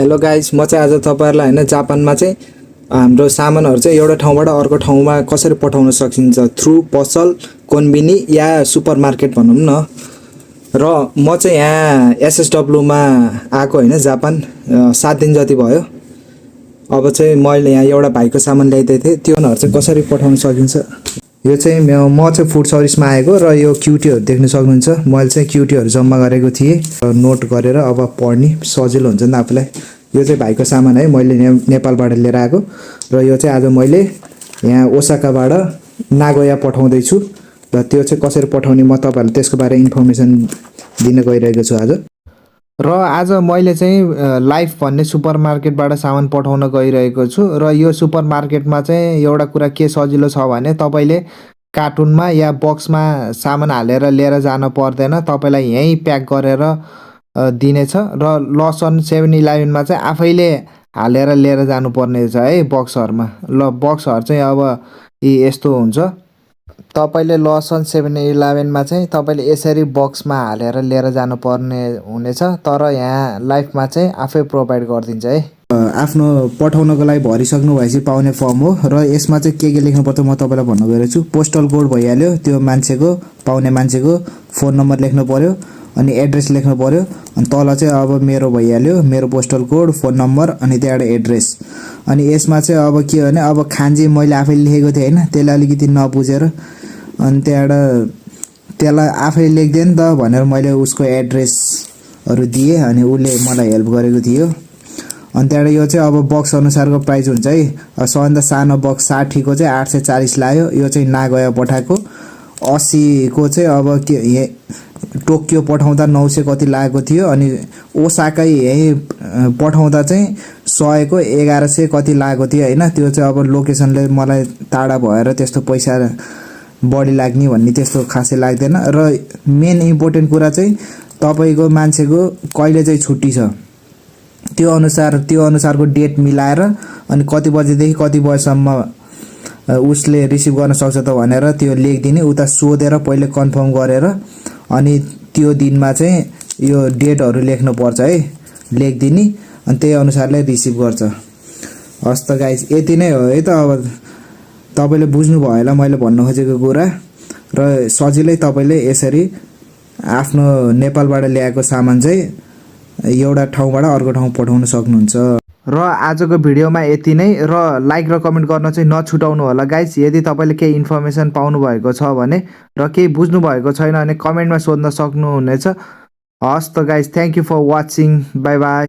Hello guys, म चाहिँ आज तपाईहरुलाई हैन जापानमा चाहिँ हाम्रो सामानहरु चाहिँ एउटा ठाउँबाट अर्को ठाउँमा कसरी पठाउन सकिन्छ थ्रु पसल, कोन्बिनी या सुपरमार्केट भनौं न। र म चाहिँ यहाँ एसएसडब्ल्यू मा आको हैन जापान 7 दिन जति भयो। अब चाहिँ मैले यहाँ एउटा भाइको सामान ल्याइदै थिए, त्योहरु चाहिँ कसरी पठाउन सकिन्छ। यो चाहिँ म चाहिँ फुड सर्भिसमा आएको र यो क्युटीहरु देख्न सक्नुहुन्छ। मैले चाहिँ क्युटीहरु जम्मा गरेको थिए नोट गरेर अब पढ्ने सजिलो हुन्छ नि आफुलाई। यो चाहिँ भाइको सामान है, मैले नेपालबाट लिएर आएको र यो चाहिँ आज मैले यहाँ ओसाकाबाट नागोया पठाउँदै छु र त्यो चाहिँ कसरी पठाउने म तपाईहरुलाई त्यसको बारे इन्फर्मेसन दिन गइरहेको छु आज। र आज मैले चाहिँ लाइफ भन्ने सुपरमार्केटबाट सामान पठाउन गइरहेको छु र यो सुपरमार्केटमा चाहिँ एउटा कुरा के सजिलो छ भने तपाईले कार्टुनमा या बक्समा सामान हालेर लिएर जान पर्दैन, तपाईलाई यही प्याक गरेर दिनेछ। र लसन 7-11 मा चाहिँ आफैले हालेर लिएर जानु पर्ने छ है बक्सहरुमा। ल बक्सहरु चाहिँ अब यस्तो हुन्छ। तपाईले लसन 7-11 मा चाहिँ तपाईले यसरी बक्समा हालेर लिएर जानु पर्ने हुनेछ, तर यहाँ लाइफमा चाहिँ आफै प्रोवाइड गर्दिन्छ है। आफ्नो पठाउनको लागि भरिसक्नु भएपछि पाउने फर्म हो र यसमा चाहिँ के लेख्नु पर्छ म तपाईलाई भन्न गइरहेको छु। पोस्टल कोड भइहाल्यो, त्यो मान्छेको पाउने मान्छेको फोन नम्बर लेख्नु पर्यो अनि एड्रेस लेख्नु पर्यो। अनि तल चाहिँ अब मेरो भइहाल्यो, मेरो पोस्टल कोड, फोन नम्बर अनि त्यहाँबाट एड्रेस। अनि यसमा चाहिँ अब के भने अब खान्जी मैले आफैले लेखेको थिएँ हैन, त्यसलाई अलिकति नबुझेर अनि त्यहाँबाट त्यसलाई आफै लेख्दिए नि त भनेर मैले उसको एड्रेसहरु दिए अनि उले मलाई हेल्प गरेको थियो। अनि त्यहाँबाट यो चाहिँ अब बक्स अनुसारको प्राइस हुन्छ है। सबभन्दा सानो बक्स 60 को चाहिँ 840 लाग्यो। यो चाहिँ नागोया पठाएको। 80 को चाहिँ अब के टोकियो पठाउँदा 900 कति लागेको थियो। अनि ओसाका यही पठाउँदा चाहिँ 100 को 1100 कति लागेको थियो हैन। त्यो चाहिँ अब लोकेसनले मलाई टाढा भएर त्यस्तो पैसा बढी लाग्ने भन्ने त्यस्तो खासै लाग्दैन। र मेन इम्पोर्टेन्ट कुरा चाहिँ तपाईको मान्छेको कहिले चाहिँ छुट्टी छ त्यो अनुसारको डेट मिलाएर अनि कति बजेदेखि कति बजेसम्म उसले रिसिभ गर्न सक्छ त भनेर त्यो लेखिदिने। उता सोधेर पहिले कन्फर्म गरेर अनि त्यो दिनमा चाहिँ यो डेटहरु लेख्नु पर्छ है, लेखिदिने। अनि त्यही अनुसारले रिसिभ गर्छ। हस् त गाइस, यति नै हो है त। अब तपाईले बुझ्नु भयो होला मैले भन्न खोजेको कुरा। र सजिलै तपाईले यसरी आफ्नो नेपालबाट ल्याएको सामान चाहिँ एउटा ठाउँबाट अर्को ठाउँ पठाउन सक्नुहुन्छ। र आजको भिडियोमा यति नै। र लाइक र कमेन्ट गर्न चाहिँ नछुटाउनु होला गाइस। यदि तपाईले केही इन्फर्मेसन पाउनु भएको छ भने र केही बुझ्नु भएको छैन भने कमेन्टमा सोध्न सक्नुहुनेछ। हस् त guys, thank you for watching. Bye by.